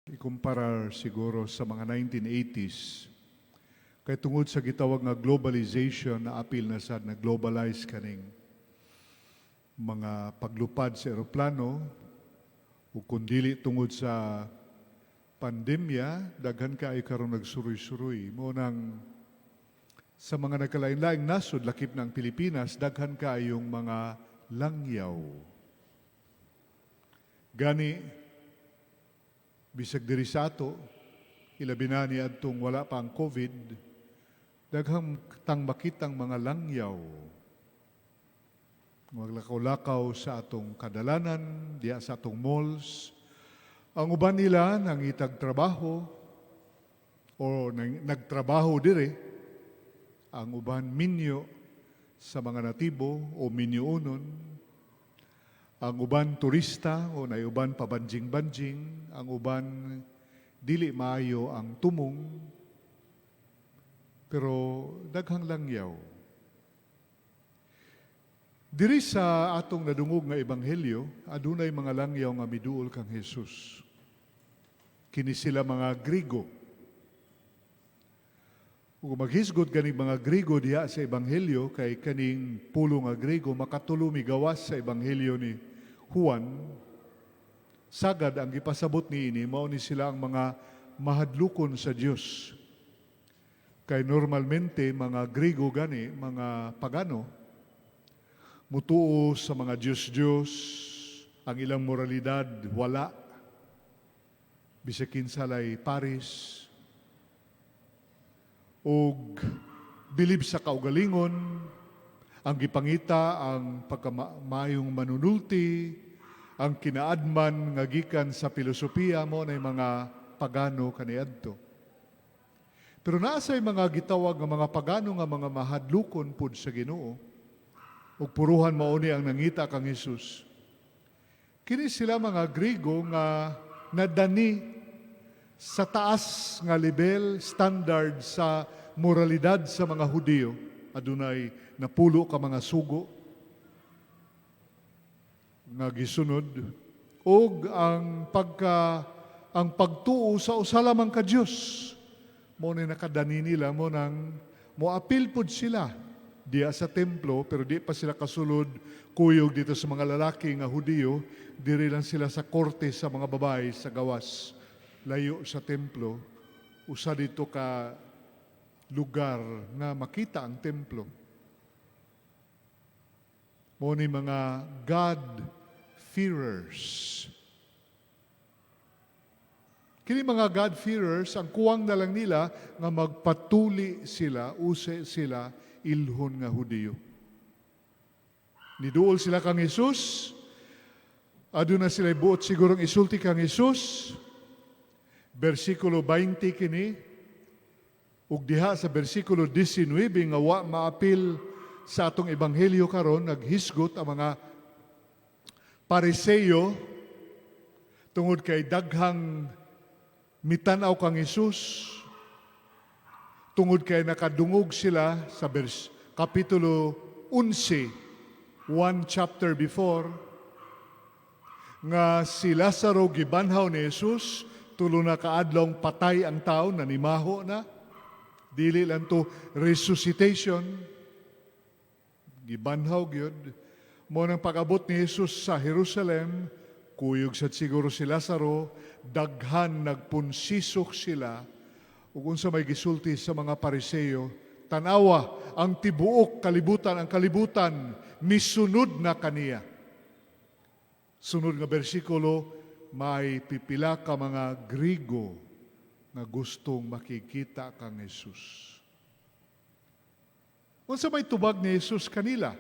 Ikumpara siguro sa mga 1980s, kay tungod sa gitawag nga globalization na apil na sad na globalize kaning mga paglupad sa eroplano, ug kun dili tungod sa pandemya, daghan kaayo karon nagsuroy-suroy. Mao nang sa mga nagkalain-laing nasod, lakip ng Pilipinas, daghan kaayong mga langyaw. Gani bisag diri sa ato, ilabi na ni adtong wala pa ang COVID, daghang tang makitang mga langyaw. Maglakaw-lakaw sa atong kadalanan, diya sa atong malls. Ang uban nila nangitag trabaho o nagtrabaho dire, ang uban minyo sa mga natibo o minyoonon, ang uban turista o nay uban pabanjing-banjing, ang uban dili maayo ang tumong, pero daghang langyaw. Diri sa atong nadungog nga ebanghelyo, adunay mga langyaw nga miduol kang Jesus. Kini sila mga Grigo. Ug maghisgot ganing mga Grigo diha sa ebanghelyo, kay kaning pulo nga Grigo makatulo migawas sa ebanghelyo ni Juan, sagad ang gipasabot niini mao ni sila ang mga mahadlukon sa Dios. Kay normalmente mga Grigo gani, mga pagano, mutuo sa mga Diyos-Diyos, ang ilang moralidad wala. Bisag kinsa lay paris, ug bilib sa kaugalingon, ang gipangita ang pagkamaayong manunulti, ang kinaadman nga gikan sa filosofiya, mao na mga pagano kaniadto. Pero naa say mga gitawag nga mga pagano nga mga mahadlukon pud sa Ginoo. Ug puruhan mao ni ang nangita kang Hesus. Kini sila mga Grigo nga nadani sa taas nga level standard sa moralidad sa mga Hudiyo. Adunay 10 ka mga sugo nga gisunod ug ang pagtuo sa usa lamang ka Dios. Mao ni nakadani nila, mao nang moapil pud sila diya sa templo, pero di pa sila kasulod kuyog dito sa mga lalaki nga Hudiyo. Diri lang sila sa korte sa mga babae sa gawas, layo sa templo, usa dito ka lugar nga makita ang templo. Mao ni mga God fearers. Kini mga God-fearers, ang kuwang na lang nila nga magpatuli sila, use sila, ilhon nga Hudiyo. Niduol sila kang Jesus, aduna sila buot sigurong isulti kang Jesus. Versikulo 20 kini, ug diha sa versikulo 19 nga wa maapil sa atong ebanghelyo karon, naghisgot ang mga Pariseo tungod kay daghang mitanaw kang Jesus, tungod kay nakadungog sila sa vers kapitulo 11, one chapter before, nga si Lazaro gibanhaw ni Jesus, 3 na kaadlong patay ang tao, nanimaho na. Dili lang to resuscitation, gibanhaw gyud. Mao nang pag-abot ni Jesus sa Jerusalem, kuyog sad siguro si Lazaro, daghan nagpunsisok sila, ug unsa may gisulti sa mga Pariseo? "Tanawa ang tibuok kalibutan, ang kalibutan misunod na kaniya." Sunod nga bersikulo, may pipila ka mga Grigo nga gustong makikita kang Jesus. Unsa may tubag ni Jesus kanila?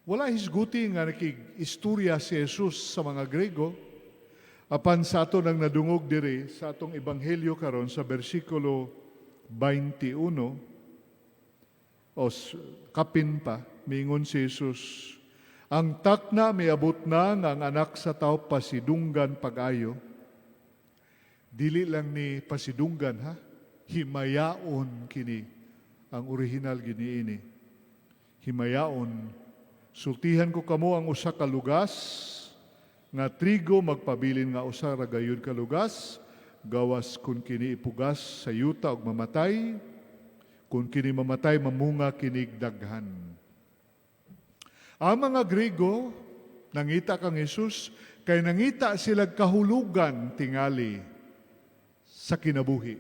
Wala hisguti nga nakig-istorya si Jesus sa mga Grego. Apan sa ato nang nadungog diri sa atong ebanghelyo karon sa bersikulo 21 o kapin pa, mingon si Jesus, "Ang takna miabot na nga ang Anak sa Tao pasidunggan pag-ayo." Dili lang ni pasidunggan ha, himayaon kini ang original giniini. Himayaon. "Sultihan ko kamo ang usa ka lugas." Nga trigo magpabilin nga usa ra gayud ka lugas, gawas kun kini ipugas sa yuta ug mamatay. Kun kini mamatay, mamunga kinig daghan. Ang mga Grigo nangita kang Jesus kay nangita sila kahulugan tingali sa kinabuhi.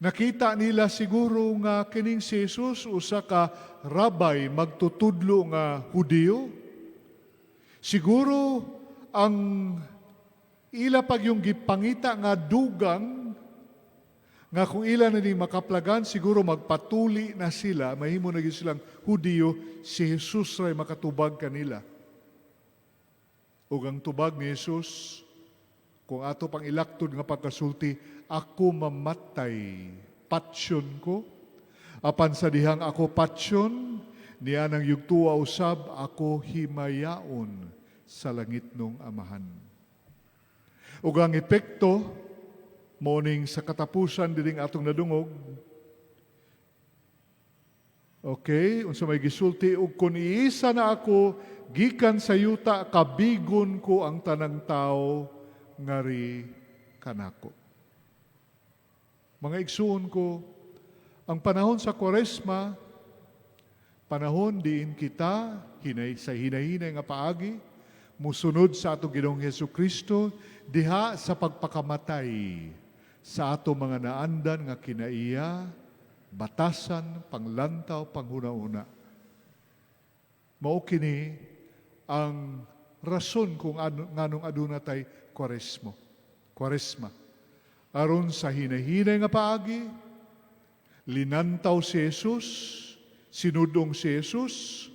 Nakita nila siguro nga kining si Jesus usa ka rabbi, magtutudlo nga Hudiyo. Siguro ang ila pag yung gipangita nga dugang nga kung ila na ni makaplagan, siguro magpatuli na sila, mahimo na gyud silang Hudiyo, si Jesus ray makatubag kanila. Ug ang tubag ni Jesus, kung ato pang ilaktod nga pagkasulti, "Ako mamatay, patyon ko. Apan sa dihang ako patyon, niya nang yugtua usab ako himayaon sa langitnong Amahan." Ug ang epekto, morning sa katapusan dining atong nadungog. Okay, unsa may gisulti, "Ug kun iisa na ako gikan sa yuta, kabigon ko ang tanang tao ngari kanako." Mga igsuon ko, ang panahon sa Kwaresma, panahon diin kita hinay sa hinay-hinay nga paagi musunod sa atong Ginoong Hesus Kristo diha sa pagpakamatay sa ato mga naandan nga kinaiya, batasan, panglantaw, panghuna-una. Mao kini ang rason kung ano, nganong aduna tay Kwaresmo. Kwaresma. Aron sa hinahinay nga paagi, linantaw si Jesus, sinudong si Jesus,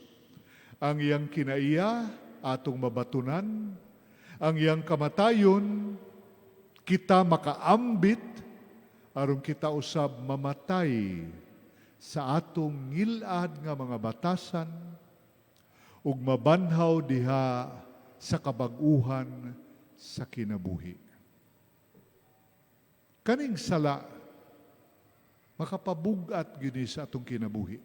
ang iyang kinaiya, atong mabatunan, ang iyang kamatayon, kita makaambit, aron kita usab mamatay sa atong ngilad nga mga batasan, ug mabanhaw diha sa kabag-uhan sa kinabuhi. Kaning sala makapabugat gyud sa atong kinabuhi.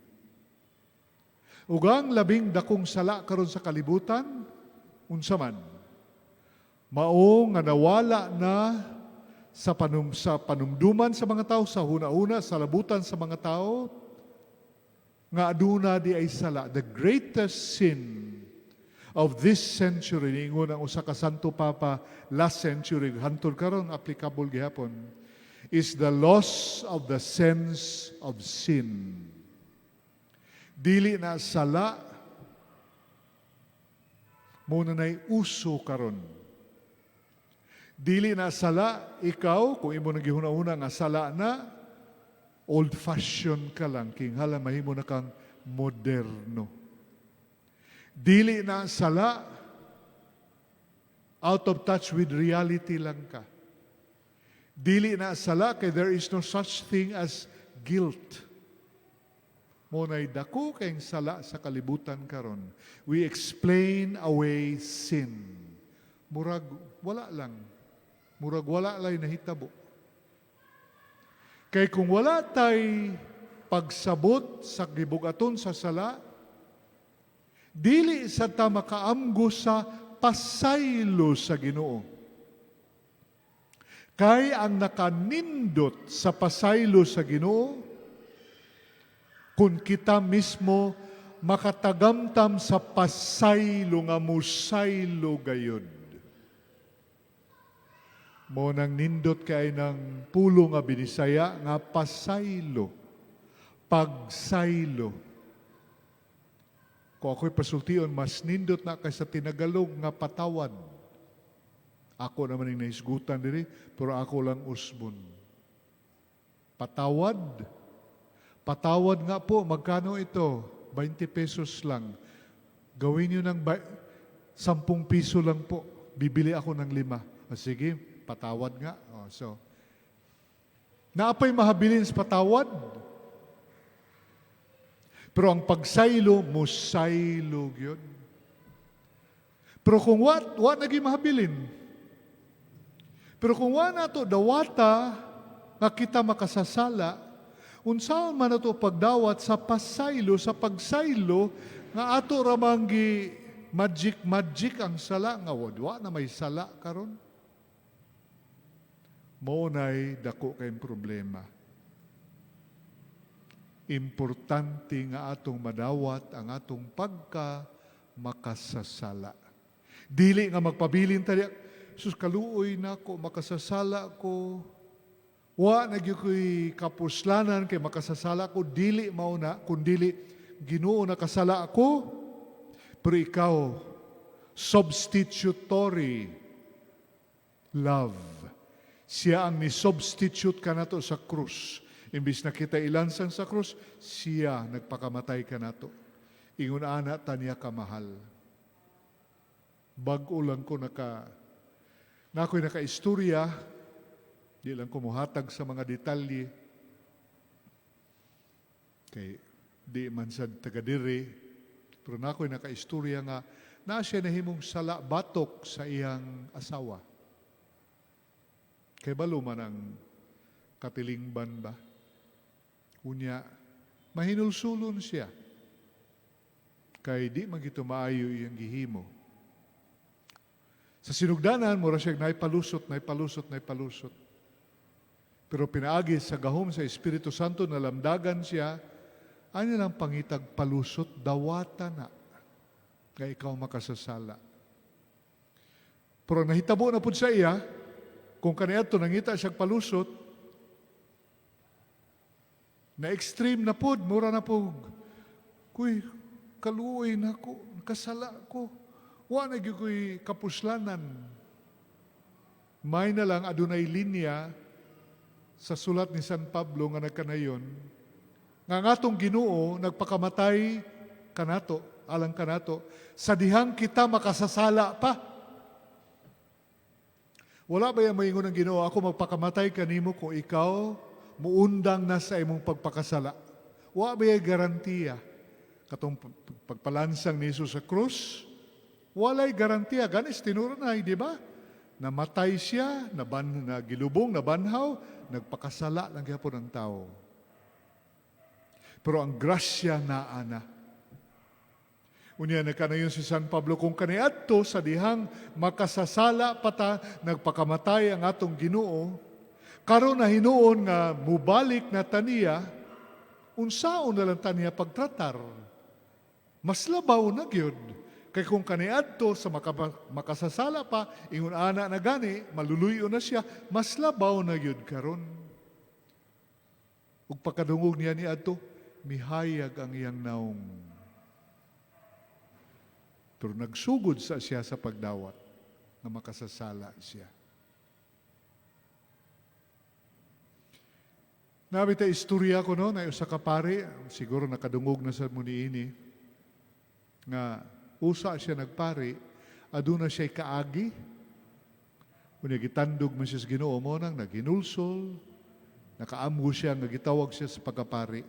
Ug ang labing dakong sala karon sa kalibutan, unsa man? Mao nga nawala na sa panumduman sa mga tao, sa huna-huna, sa labutan sa mga tao, nga aduna di ay sala. The greatest sin of this century, niingon ang usa ka Santo Papa last century, hantod karon applicable gihapon, is the loss of the sense of sin. Dili na sala, mao na na'y uso karon. Dili na sala, ikaw, kung imo nang gihuna-huna nga sala na, old fashion ka lang, kinghala mahimo na kang moderno. Dili na sala, out of touch with reality lang ka. Dili na sala kay there is no such thing as guilt. Mao na'y dako kayong sala sa kalibutan karon. We explain away sin. Murag wala lang. Murag wala lang nahitabo. Kay kung wala tay pagsabot sa gibugaton sa sala, dili sa ta makaamgo sa pasaylo sa Ginoo. Kay ang nakanindot sa pasaylo sa Ginoo, kung kita mismo makatagamtam sa pasaylo nga musaylo gayod. Mao nang nindot kay ng pulo nga Binisaya nga pasaylo, pagsaylo. Kung ako'y pasultion, mas nindot na kaysa Tinagalog nga patawad. Ako naman yung nahisgutan diri, pero ako lang usbon. Patawad. Patawad nga po, magkano ito? 20 pesos lang. Gawin nyo ng 10 piso lang po. Bibili ako ng 5. O sige, patawad nga. O, so, naapay mahabilin sa patawad. Pero ang pagsaylo, musaylo yun. Pero kung wa naging mahabilin. Pero kung wa nato dawata nga kita makasasala, unsaon man nato pagdawat sa pasaylo, sa pagsaylo, nga ato ramang gi magic magic ang sala nga wa na may sala karon. Mao nay dako kay problema. Importante nga atong madawat ang atong pagka makasasala. Dili nga magpabilin ta diya, "Sus, kaluoy nako, makasasala ko. Wa na gyud ko'y kapuslanan kay makasasala ko." Dili mao na, kundili, "Ginoo, nakasala ako, pero ikaw, substitutory love." Siya ang ni-substitute kanato sa krus. Imbis na kita ilansang sa krus, siya nagpakamatay kanato. Ingon ana ta niya kamahal. Bag-o lang ko naka, nako'y naka-istorya, di lang ko muhatag sa mga detalye, kay di man sad taga diri, pero nako'y naka-istorya nga na siya nahimong sala batok sa iyang asawa. Kay balo man ang katilingban ba? Unya, mahinulsulon siya. Kay di man gito maayo iyang gihimo. Sa sinugdanan, mura siya naipalusot, naipalusot, naipalusot. Pero pinaagi sa gahom sa Espiritu Santo, nalamdagan siya, ano lang pangitag palusot, dawata na, nga ikaw makasasala. Pero nahitabo na pud sa iya, kung kaniadto nangita siyang palusot, na extreme na pod, mura na po, "Kuy, kaluoy na ko, kasala ko, wa na gyud ko'y kapuslanan." May na lang adunay linya sa sulat ni San Pablo nga nagkanayon, nga ang atong Ginoo nagpakamatay kanato, alang kanato, sa dihang kita makasasala pa. Wala ba yung maingon ng Ginoo, "Ako magpakamatay kanimo kung ikaw muundang na sa imong pagpakasala"? Wa ba yung garantiya? Katong pagpalansang ni Jesus sa krus, walay garantiya. Ganis tinuro na, di ba? Namatay siya, naban, nagilubong, nabanhaw, nagpakasala lang gyapon ang tao. Pero ang grasya naa na. Unya nagkanayon si San Pablo, kung kaniadto sa dihang makasasala pa ta, nagpakamatay ang atong Ginoo, karon na hinuon nga mubalik na ta niya, unsaon na lang ta niya pagtratar? Mas labaw na gyud. Kay kung kaniadto sa makasasala pa, ingon ana na gani, maluluyo na siya, mas labaw na gyud karon. Ug pagkadungog niya ni adto, mihayag ang iyang naong. Pero nagsugod sa siya sa pagdawat na makasasala siya. Nabi ta istorya ko no, na usa ka pari, siguro nakadungog na sa muniini, nga usa siya nagpari, aduna siya kaagi. Unya gitandog man siya sa Ginoo mo nang naghinulsol, nakaamgo siya nga gitawag siya sa pagkapari.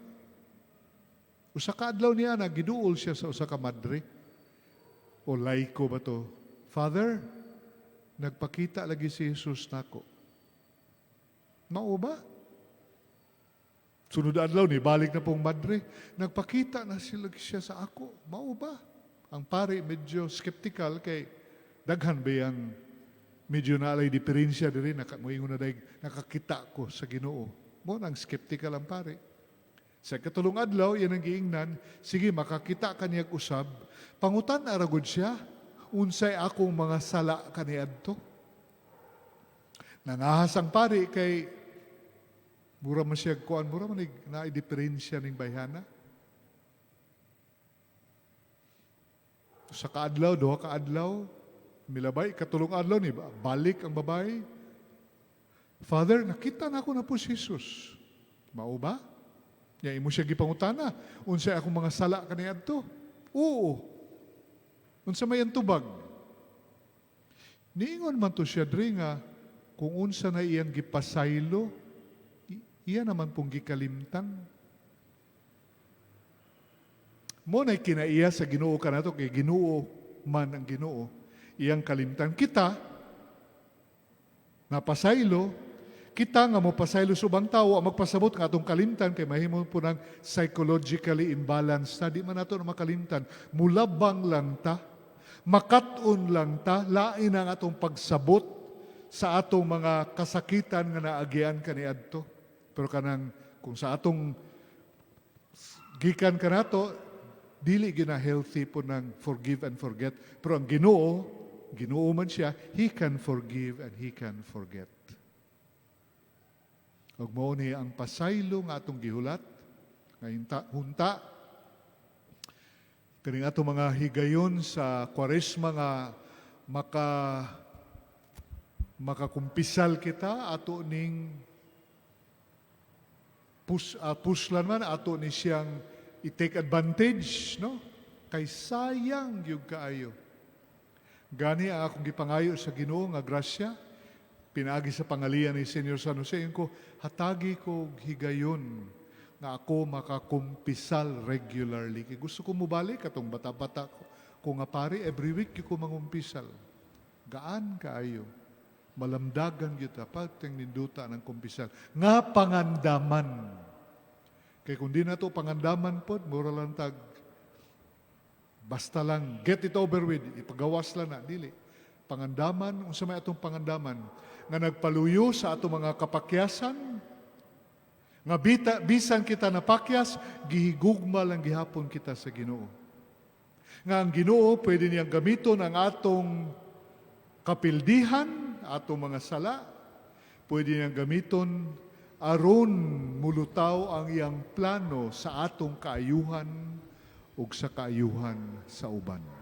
Usa ka adlaw niya nagiduol siya sa usa ka madre. O laiko ba to? "Father, nagpakita lagi si Jesus nako." "Mao ba?" Sunod adlaw ni balik na pong madre. "Nagpakita na sila siya sa ako." "Mao ba?" Ang pare medyo skeptical kay daghan ba yang medyo naalay diferensya diri naka moingon na dayg nakakita ko sa Ginoo. Mo nang skeptical ang pare. Sa katulong adlaw, yan ang giingnan, "Sige, makakita ka niya usab, pangutan aragod siya, unsay akong mga sala kaniadto." Nangahas ang pari kay mura man siya kuan, mura man na diferensya ning bayhana. Sa kaadlaw, duha ka adlaw, milabay, katulong adlaw ni balik ang babae. "Father, nakita na ako na po si Jesus." "Mao ba?" Ya imo siya gipangutana, "Unsay akong mga sala kaniadto?" "Oo." "Unsa may ang tubag?" Niingon man to siya diri nga kung unsa na iyang gipasaylo, iya naman pong gikalimtan. Mo na kinaiya sa Ginoo kanato kay Ginoo man ang Ginoo iyang kalimtan. Kita napasaylo, kita nga mopasaylo sa ubang tawo, ang magpasabot nga atong kalimtan kay mahimo po ng psychologically imbalance na di man nato na makalimtan. Mulabang lang ta. Makat-on lang ta, lain ang atong pagsabot sa atong mga kasakitan nga naagian kaniadto. Pero kanang kung sa atong gikan kanato, dili gina healthy po ng forgive and forget. Pero ang Ginoo, Ginoo man siya, He can forgive and He can forget. Ug mao ni ang pasaylo nga atong gihulat nga hunta kaning atong mga higayon sa Kwaresma nga makakumpisal kita, ato ning puslan man ato ni siyang i-take advantage, no, kay sayang gyud kaayo. Gani ang akong gipangayo sa Ginoo nga grasya pinaagi sa pangalian ni Senyor San Jose ko, hatagi ko og higayon nga ako makakumpisal regularly, kay gusto ko mobalik atong bata-bata ko nga pare, every week gyud ko mangumpisal. Gaan kaayo, malamdagan gyud ta, perting ninduta ng kumpisal nga pangandaman, kay kung di na to pangandaman pod, mura lang tag basta lang get it over with, ipagawas lang na. Dili pangandaman. Unsa may atong pangandaman? Nga nagpaluyo sa atong mga kapakyasan, nga bisan kita napakyas, gihigugma lang gihapon kita sa Ginoo, nga ang Ginoo pwede niyang gamiton ang atong kapildihan, atong mga sala, pwede niyang gamiton aron mulutaw ang iyang plano sa atong kaayuhan ug sa kaayuhan sa uban.